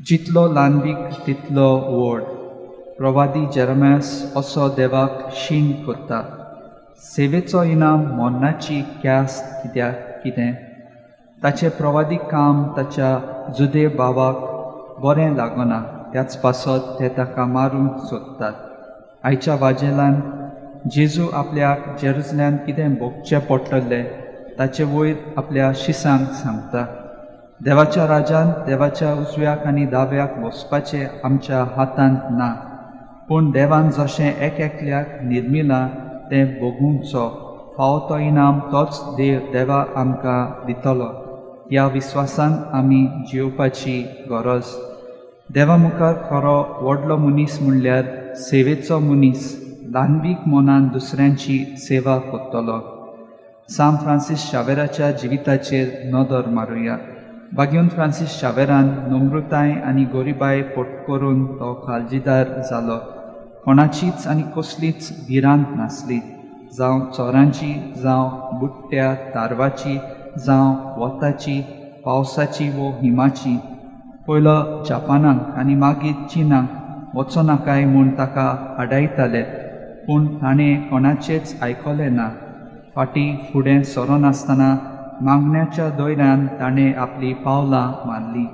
जितलो ल्हानवीक तितलो व्हड. प्रवादी जेरमास असो देवाक शीण करता, सेवेचो इनाम मरणाची ख्यास्त कित्याक कितें? ताचें प्रवादी काम ताच्या जुदेव भावाक बरें लागना, त्याच पासत ते ताका मारूंक सोदतात. आयच्या वाजेलान जेजू आपल्याक जेरुजल्यान कितें भोगचें पडटलें ताचे वयर आपल्या शिसांक सांगता. देवाच्या राजान देवाच्या उजव्याक आनी दाव्याक वचपाचें आमच्या हातांत ना, पूण देवान जशें एक एकल्याक निर्मिलां तें भोगुंचो फावो तो इनाम तोच देव देवा आमकां दितलो. ह्या विस्वासान आमी जिवपाची गरज. देवा मुखार खरो व्हडलो मनीस म्हणल्यार सेवेचो मनीस, ल्हानवीक मनान दुसऱ्यांची सेवा करतलो. सांत फ्रांसीस शावेराच्या जिविताचेर नदर मारुया. बागेवन फ्रांसीस शावेरान नम्रताय आनी गरिबाय पटकरून तो काळजीदार जालो. कोणाचीच आनी कसलीच भिरांत नासली, जावं चोरांची, जावं बुडट्या तारवाची, जावं वताची, पावसाची वो हिमाची. पयलो जपानाक आनी मागीर चिनाक वचोनाकाय म्हूण ताका आडायताले, पूण ताणें कोणाचेंच आयकलें ना. फाटीं फुडें सरनासतना मागण्याच्या दोयऱ्यान ताणें आपलीं पावलां मारलीं.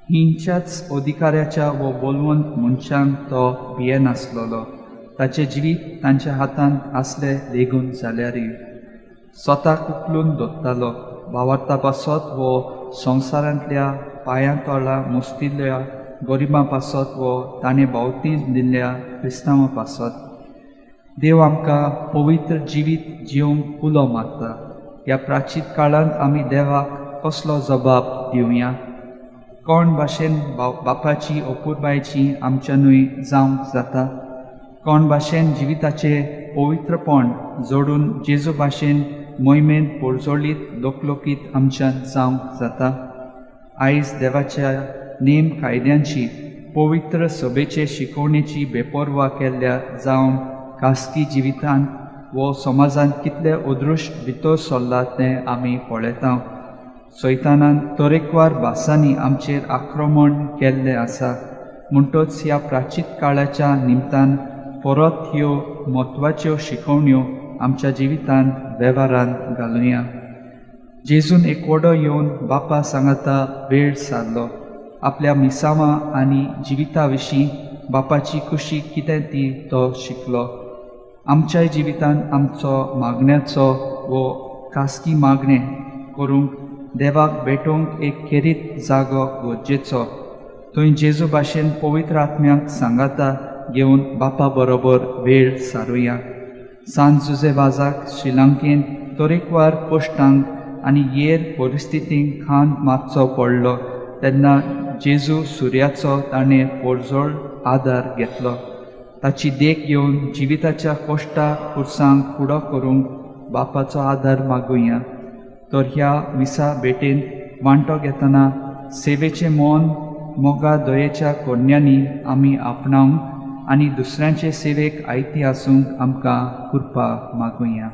हिंच्याच अधिकाऱ्याच्या वो बलवंत मनशांक तो भियेनासलेलो, ताचें जिवीत तांच्या हातांत आसलें लेगून जाल्यारय. स्वताक उखलून दवरतालो भावार्था पासत वो संवसारांतल्या पांयां तळा मुस्तिल्ल्या गरिबां पासत वो ताणें बावतीज दिल्ल्या क्रिस्तांवां पासत. देव आमकां पवित्र जिवीत जिवंक उलो मारता. ह्या प्राचीन काळांत आमी देवाक कसलो जबाब दिवया? कोण भाशेन बापाची अपुरबायची आमच्यानूय जावंक जाता? कोण भाशेन जिविताचें पवित्रपण जोडून जेजू भाशेन मोहिमेंत पोरजोळीत लोकलोकीत आमच्यान जावंक जाता? आयज देवाच्या नेम कायद्यांची, पवित्र सभेचे शिकवणेची बेपर्वा केल्ल्या जावन खासगी जिवितांत वो समाजांत कितलें अदृश्ट भितर सरलां तें आमी पळयता. सैतानान तरेकवार भासांनी आमचेर आक्रमण केल्लें आसा. म्हणटच ह्या प्राचीन काळाच्या निमतान परत ह्यो म्हत्वाच्यो शिकवण्यो आमच्या जिवितांत वेव्हारांत घालुया. जेजून एकवडो येवन बापा सांगाता वेळ सारलो. आपल्या मिसांवां आनी जिविता विशीं बापाची खुशी कितें ती तो शिकलो. आमच्याय जिवितांत आमचो मागण्याचो वो खासगी मागणें करूंक देवाक भेटोवंक एक खेरीत जागो गरजेचो. थंय जेजू भाशेन पवित्र आत्म्याक सांगाता घेवन बापा बरोबर वेळ सारुया. सांत जुजे वाजाक श्रीलंकेंत तरेकवार कश्टांक आनी हेर परिस्थितींक खांद मारचो पडलो तेन्ना जेजू सुर्याचो ताणें पोरजोळ आदार घेतलो. ताची देख घेवन जिविताच्या कश्टा खुर्सांक फुडो करूंक बापाचो आदार मागुया. तर ह्या मिसा भेटेन वांटो घेतना सेवेचें मन मोगा दयेच्या कोन्यांनी आमी आपणावंक आनी दुसऱ्यांचे सेवेक आयती आसूंक आमकां कृपा मागुया.